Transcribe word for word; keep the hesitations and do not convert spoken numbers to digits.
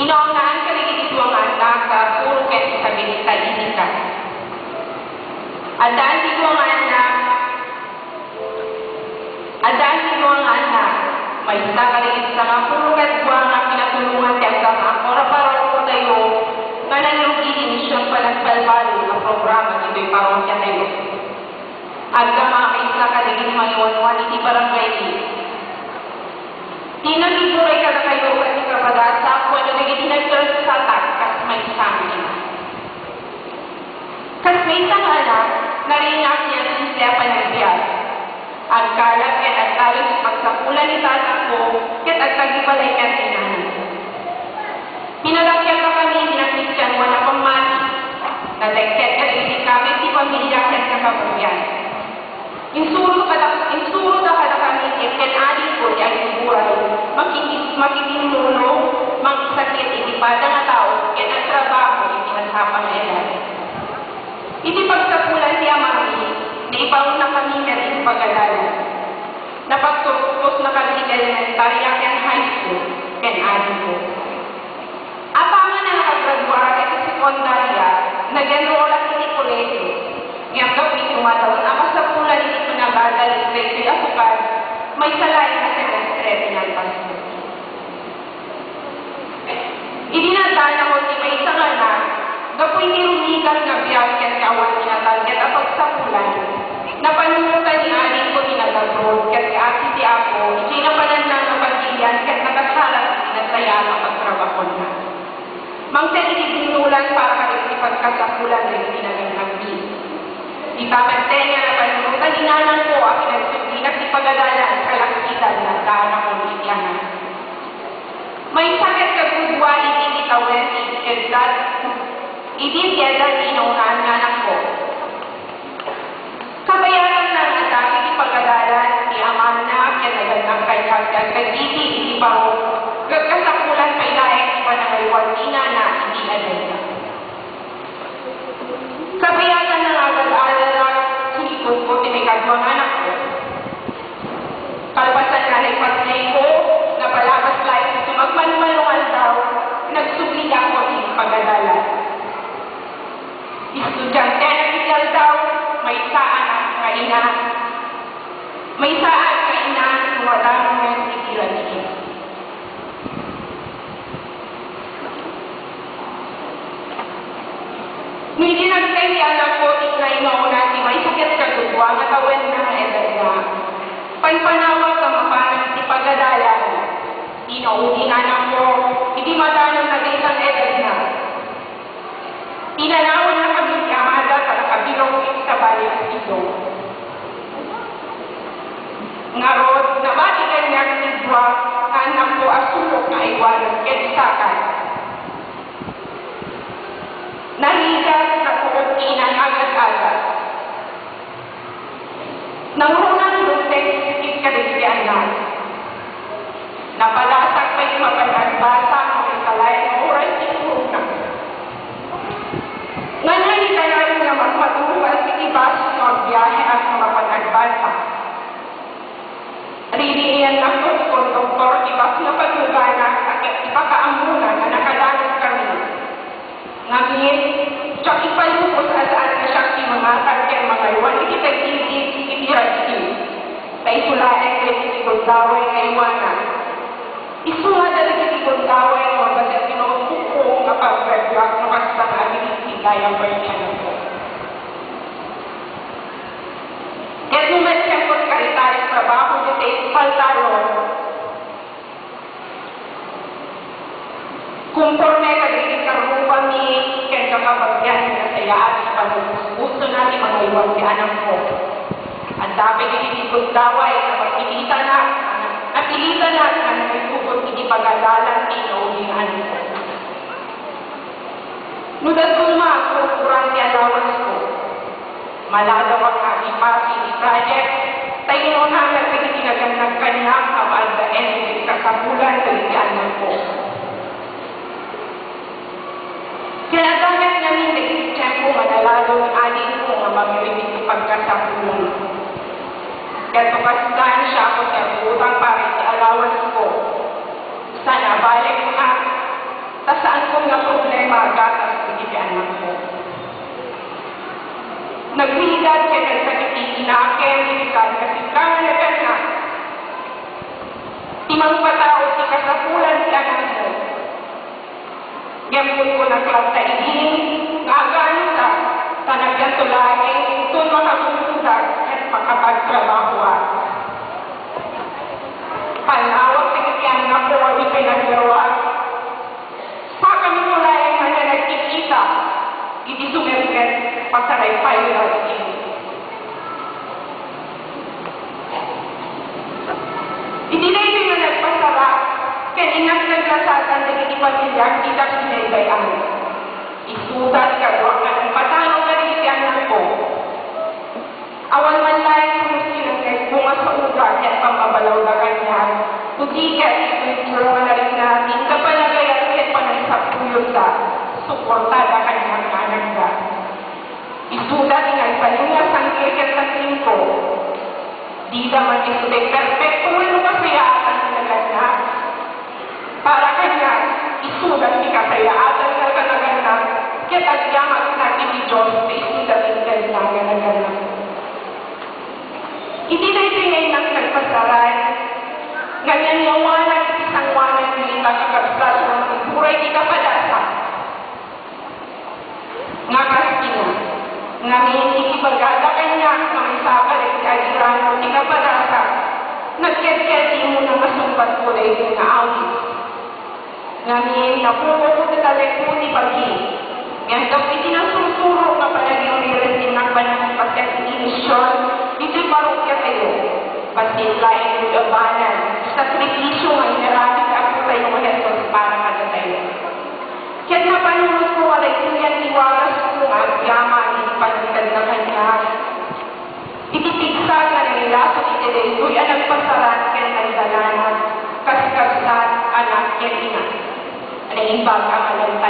Inaunaan kadagiti dua nga annak nga Arturo ken Isabelita Idica. Addaan ti dua nga annak, addaan ti dua nga annak, maysa kadagiti sangapulo ket dua nga kinatulongan ti aggapu a parokkotayo nga nangrugi ti mision panagbalbaliw nga programa ditoy parokiatayo. Aggapu a maysa kadagiti mangiwanwan iti barangay. Ti nangiburay kadakayo ket ti kapagasam wenno dagiti nagtursatak kas maysa nga ina. Kas maysa nga anak, nariingak ti anunsia a panagbiag. Agkalap ken agtalus ti pagsapulan ni tatangko ket agtagibalay met ni nanangko. Pinadakkelkami iti nakristianoan a pammati. Natekket kadagiti gamit ti pamilya ket nakabagian. Insuro kada, insuro da kadakami ken adingko ti agburay, makiki-, makikinlolo, mangisakit iti pada nga tao, ken agtrabaho iti nasapa nga edad. Iti pagsapulan ti amami, naipaunakami met iti pagadalan. Napagturpos na kami iti elementaria ken high school, ken adingko. Apaman a nakagraduarak iti sekundaria, nag-enrollak iti kolehio. Ngem gapu iti umadaon a kasapulan iti panagadal iti daytoy a sukad, maysa laeng a semestre ti nalpasko. Idi naddanako ti maysa nga anak, gapu iti rumigat nga biag ken ti awan ti natarget a pagsapulan, napanunotan ni adingko ti nag-abroad ket ti asi ti Apo idiay napananna nga pagilian ket nakasarang iti nasayaat a pagtrabahoanna. Mangted iti binnolan para kadagiti pagkasapulan dagiti nagannakmi. Dita met nga napanunotan ni nanangko a kinagsublinak ti pagadalan, kalaksidam, naddanakon iti anak. Maysa ket kagudua idi ti tawen ti edad, idi ti edad ti inaunaan nga anakko. Kabayatanna nga adda iti pagadalan ti amanna ken nagannak kaniak ti agkagidi iti parok, ket kasapulan pay laeng ti panangaywan ti inana iti edadna. Kabayatanna nga agad-adalak iti ikutko ti maikadua nga anakko. Kalpasan nga naipatnayko, napalabas laeng ti sumagmamano nga aldaw, nagsubliakon iti pagadalan. Estudianteak iti aldaw, maysaak nga ina. Maysaak nga ina, no adda met iti rag-i. No idi nagteng ti anakko ti kinaimauna ti maysa ket kagudua nga tawenna nga edadna, panpanawak a mapanan ti pagadalan. Inaudi ni anakko, idi madanonna dayta nga edadna. Pinanawannakami ti amada ta nakabirok iti sabali a sidong. Ngarud, nabati kaniak ti dua nga annakko a sulok nga aywanag ken sakan. Narigat, natuok ti inan agad-agad. Nangruna ti dumteng ti sakit kadagiti annak. Napadasak pay ti mapan agbasa, maysa laeng nga oras ti kurona. Ngana ni kanayon nga magpatulog iti bus no agbiaheak nga mapan agbasa. Ridiinannakto ti konduktor ti bus nga patuloganak a ket ipakaammona nga nakadangeskami. Ngamit, diak ipalubos a saan nga siak ti mangatag ken mangaywan iti tagidi iti rag-i. Ta isu laeng dagiti gundaway nga aywanna. Isu nga dagiti gundaway nga mabasit ti nausbokko nga pagradioak no kasta nga agrippig ti diaper ti anakko. Ket no met ken pagkarita ti trabaho ditoy espaltaron, Konforme kadagiti karrupami ken kakabagian nga nasayaat ti panagusgusona ti mangaywan ti anakko. Adda pay dagiti gundaway nga napilitanak, napilitanak nga nangitugot iti pagadalan ti inaudi nga anakko. No dadduma, kurkuran ti allowancesko. Maladawak nga agipasi iti project, ta inuna met dagiti nagannak kaniak nga maaddaen dagiti kasapulan dagiti annakko. Ken adda met ngamin dagiti tiempo nga nalalo ni adingko nga mangirib iti pagkasapulan. Ket no kastan, siak ti agutang para iti allowancesko. Sa nabalik nga Ta saanko nga problema a gatas dagiti anakko. Nagrigat ken nagsakit ti inakem iti kasika nga naganna. Ti mangpatao ti kasapulan ti anakmo. Ngem kunkunak latta idi nga aganita, ta nagyanto laeng inton makagumgumda ket makapagtrabahoak. Pannawak dagiti annakko a di pinaggawak. Sakamin mo laeng nga nagkikita iti sumerrek, pasaraypay nga agtimek. Iti daytoy nga nagpasara, ken innak naglasatan dagiti pamiliak, diak sinaybay-an. Isuda ti kaduak nga nagpatanaw kadagiti annakko. Awan man laeng pulos ti nagnagbunga sa uga ken pammabalawda kaniak, no di ket itoy puro nga narikna ti inka panagayat ken panangsapulotta, suportada kaniak nga anakda. Isuda ti nagbalin nga sangir ken sangirko. Dida man isuda perfecto wenno kasayaatan nga naganna. Para kaniak, isuda ti kasayaatan nga naganna, ket agyamanak iti Dios nga isuda ti inganna nga naganna. Iti daytoy nga innak nagpasaray, nga niyangyawanak iti sangoanan dita, kakabsat, nga mangiburay ti kapadasa. Nga kas ina, ngamin iti ibagada kaniak nga maisakar iti agirano ti kapadasa, nagkedkedimona nga sungbatko daytoy nga awit. Ngamin, napupoko ti talekko ti bagi. Ngem gapu iti nasursuro nga panagiririt ti innak, panangipasiar iti mision ditoy parokiatayo, bassit laeng ti abanan ti sakripisio nga inaramid ti Apotayo nga Jesus para kadatayo. Ket napanunotko nga daytoyen ti warasko nga agyaman iti panangtedna kaniak. Iti pigsa nga nangilaso iti daytoy a nagpasaran ken nagdananag, kas kabsat, anak ken ina. Naimbag a malantay